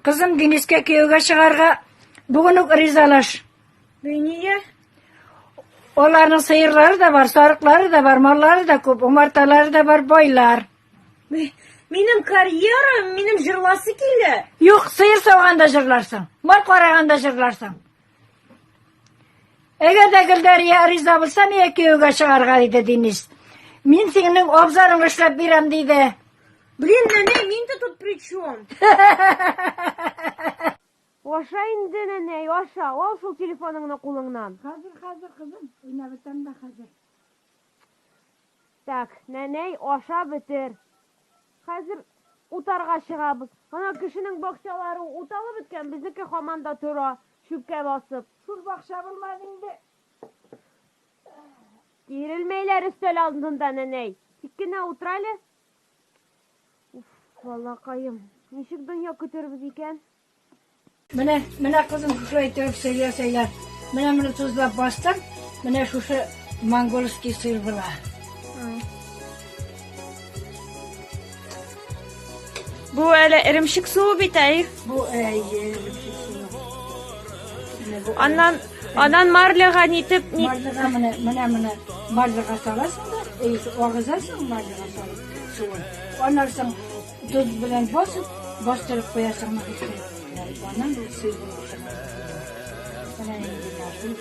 Кызым Денискә кияүгә чыгарга бүген үк ризалаш. Нигә? Аларның сыерлары да бар, сарыклары да бар, маллары да күп, умарталары да бар, байлар. Минем карьера, минем җырласы килә. Юк, сыер сауганда җырларсың, мал караганда җырларсың. Әгәр дә Гөлдәрия риза булса, миңа кияүгә чыгарга, диде Денис. Мин синең абзарыңны эшләп бирәм, диде. Блин, нәнәй, мин-то тут при чем? Аша инде, нәнәй, аша. Ал шул телефоныңны кулыңнан. Хәзер, хәзер, кызым, уйнап бетәм дә хәзер. Так, нәнәй, аша бетер. Хәзер утарга чыгабыз. Ана кешенең бакчалары уталып беткән, безнеке һаман да тора, чүпкә басып. Шул бакча булмады инде. Кирелмәйләр өстәл алдында, нәнәй. Тик кенә утыр әле. Уф, балакаем, ничек дөнья көтербез икән? Менә, менә кызым шушылай итеп сыйлар сыйлар. Менә моны тозлап бастым. Менә шушы монгольский сыр була. Бу әле эремчек суы бит, әй. Бу әйе, эремчек суы. Менә бу Аннан, аннан марлега нитеп, ни... Марлыга менә, менә менә марлыга саласың да, әй, агызасың марлыга салып суын. Аннан соң тоз белән басып, бастырып куясың нык итеп. Аннан ул сый булып чыга. Менә нинди матур.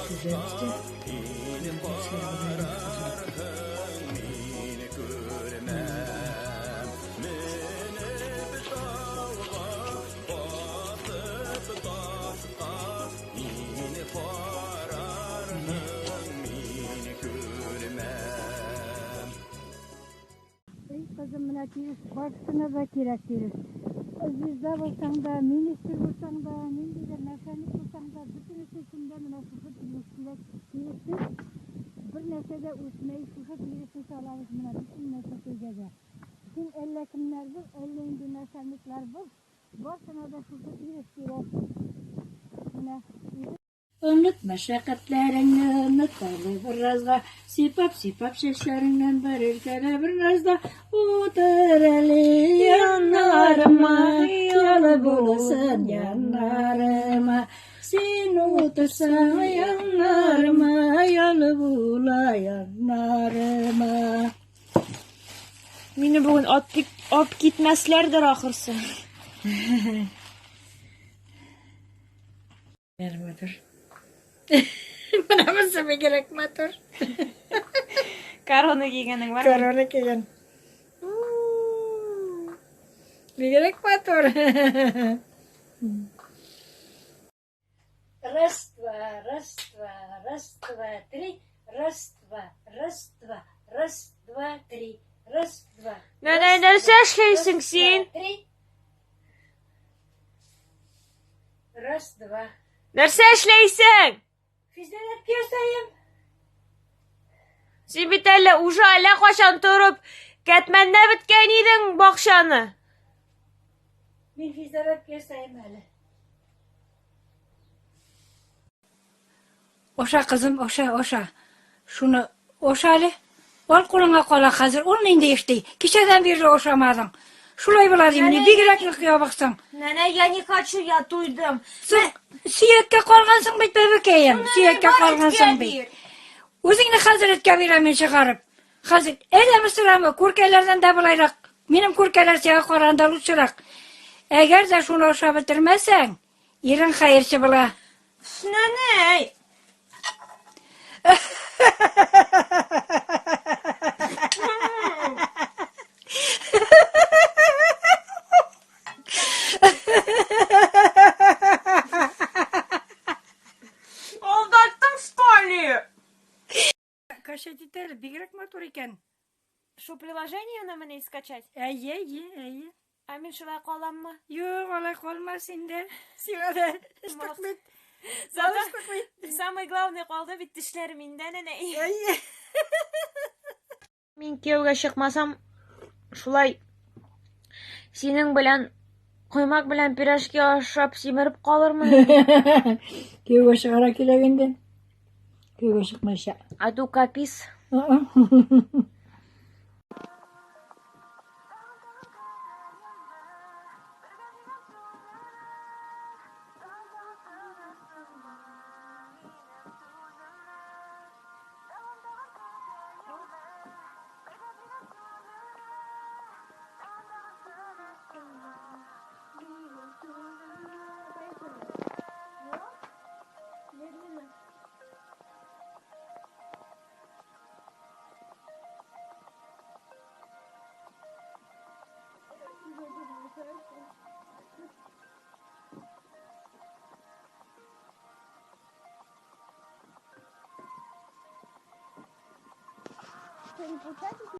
Сөзәбез дә. Эй, кызым, менә тирес барысына да кирәк тирес. Звезда булсаң да, министр булсаң да, ниндидер начальник булсаң да, бөтенесе өчен дә менә шушы тирес кирәк. Тирессез бер нәрсә дә үсмәй, шушы тиресне салабыз менә бөтен нәрсәкәйгә дә. Син әллә кемнәр бул, әллә нинди начальниклар бул, барысына да шушы тирес кирәк. Менә Оныт мәшәкатьләреңне, оныт әле беразга, Сыйпап-сыйпап чәчләреңнән бер иркәлә бер назда, Утыр әле яннарыма, ялы булсын яннарыма. Син утырсаң яннарыма, ялы була яннарыма. Мине бүген ат китмәсләрдер ахырсы. Матур. Менә монысы бигрәк матур. Корона кигәнең бар. Корона кигән. Бигрәк матур. Раз, два, раз, два, раз, два, три. Раз, два, раз, два, раз, два, три. Раз, два. Нәнәй, нәрсә эшлисең син? Три. Раз, два. Нәрсә эшләйсең? Физзарядка ясаем. Син бит әле уже әллә кайчан торып, кәтмәнләп беткән идең бакчаны. Мин физзарядка ясаем әле. Аша, кызым, аша, аша. Шуны аша әле. Ал кулыңа кала хәзер. Ул нинди эш ди? Кичәдән бирле ашамадың. Шулай була дим, ни бигрәк нык ябыксың. Нәнә, я не хочу, я туйдым. Соң сөяккә калгансың бит, бәбекәем. Сөяккә калгансың бит. Үзеңне хәзер эткә бирәм мин чыгарып. Хәзер әллә сырамы, күркәләрдән дә былайрак. Минем күркәләр сиңа караганда лучшерак. Әгәр дә шуны ашап бетермәсәң, Ирең хәерче була. Нәнәй! Алдаттың, что ли? Качать итәле, бигрәк матур икән. Шул приложениене менә скачать? Әйе, әйе, әйе. Ә мин шулай каламмы? Юк, алай калмас инде. Сиңа да ыстык бит. Зато самый главный калды бит тешләр миндә нәнә. Әйе. Мин кияүгә чыкмасам, шулай синең белән коймак белән пирожки ашап симереп калырмын. Кияүгә чыгара кирәк инде. Кияүгә чыкмайча. Аду капис. не получается.